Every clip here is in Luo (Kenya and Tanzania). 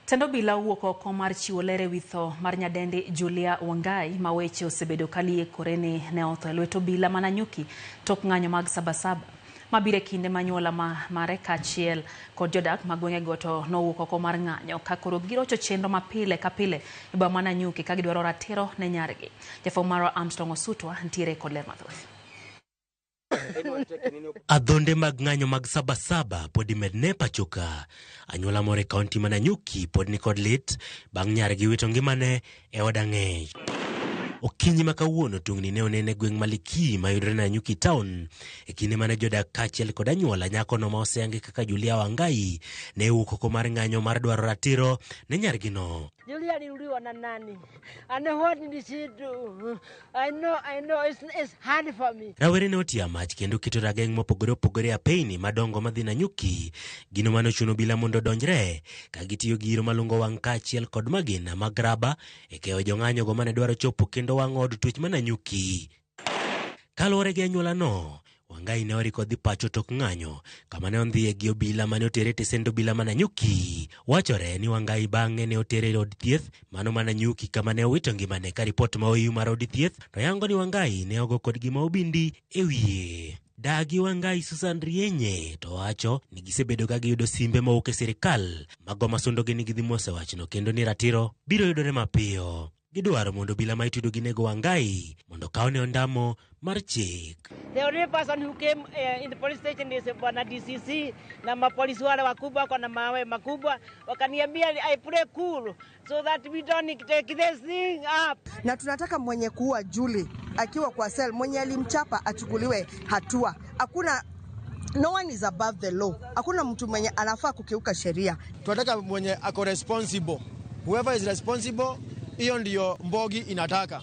Tend obila owuok oko mar chiwo ler ewi tho mar nyadendi Julia Wangai ma weche osebedo ka liekore ni ne otho e lwet obila ma Nanyuki tok ng'anyo mag Sabasaba mabiro e kinde ma anyuola mare kaachiel kod jodak ma gwengego to nowuok oko mar ng'anyo ka koro girocho chenro ma pile ka pile e boma ma Nanyuki ka gidwaro ratiro ne nyargi. Jafwambo marwa Armstrong Osutwa ntiere kod ler mathoth. Adhonde mag ng'anyo mag Sabasaba pod imedne pachoka. Anyuola moro e kaunti ma Nanyuki pod nikod lit bang' nyargi wito ngimane e od ang'ech. Okinyi ma kawuono tungni ne onen e gweng' ma Likii mayudore Nanyuki town e kinde mane jodak kaachiel kod anyuola nyakono ma oseyangi kaka Julia Wangai ne owuok oko mar ng'anyo mar dwaro ratiro ne nyargino. Julia aliuliwa na nani? And what did she do? I know, it's hard for me. Rawere ne otiyo mach kendo keto rageng' mopogore opogore e apeyni madongo madhi Nanyuki, gino mane ochuno obila mondo odonjre ka gitiyo gi iro malungo wang' kaachiel kod magina mag raba e keyo jong'anyogo mane dwaro chopo kendo wang'o od twech ma Nanyuki. Kaluwore gi anyuolano, Wangai ne oriko dhi pacho tok ng'anyo kama ne ondhiye gi obila mane otere e tesend obila ma Nanyuki. Wachore ni Wangai bang'e ne otere e od thieth mano ma Nanyuki kama ne owito ngimane ka ripot ma oyu mar od thieth noyango ni Wangai ne ogo kod gima obindi e wiye. Dagi Wangai Susan Rienye to wacho ni gisebedo ka giyudo simbe mowuok e sirikal mago masundogi ni gidhi mose wachno kendo ni ratiro biro yudore mapiyo. Gidwaro mondo obila ma itudo gi nego Wangai mondo okawne ondamo mar chik. The only person who came in the police station is Bwana DCC na mapolisi wale wakubwa wako na mawe makubwa, wakaniambia I play cool so that we don't take this thing up. Na tunataka mwenye kuua Julie akiwa kwa cell, mwenye alimchapa achukuliwe hatua. Hakuna, no one is above the law. Hakuna mtu mwenye anafaa kukiuka sheria. Tunataka mwenye ako responsible, whoever is responsible, hiyo ndiyo Mbogi inataka,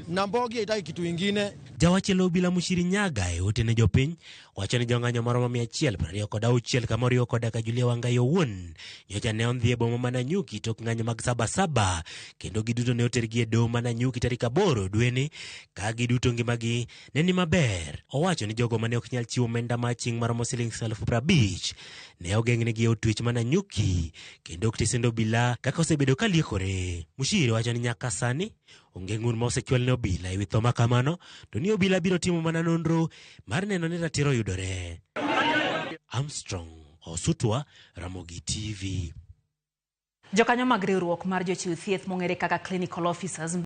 na Mbogi haitaki kitu ingine. Jawach e obila Mushiri Nyaga e ote ne jopiny wacho ni jong'anyo maromo 126 kama oriwo koda ka Julia Wangai owuon nyocha ne ondhi e boma ma Nanyuki tok ng'anyo mag Sabasaba kendo giduto ne otergi e doho ma Nanyuki tarik 8 dweni ka giduto ngimagi ne ni maber. Owacho ni jogo mane ok nyal chiwo omenda ma aching' maromo siling 50,000 ne ogeng'negi e od twech ma Nanyuki kendo ok tesend obila kaka osebedo ka liekore. Mushiri wacho ni nyaka sani onge ng'ur ma osechwal ne obila ewi tho ma kamano to ni obila biro timo mana nonro mar neno ni ratiro yudore. Armstrong Osutwa, Ramogi TV. Jokanyo mag riwruok mar jochiw thieth mong'ere kaka clinical officers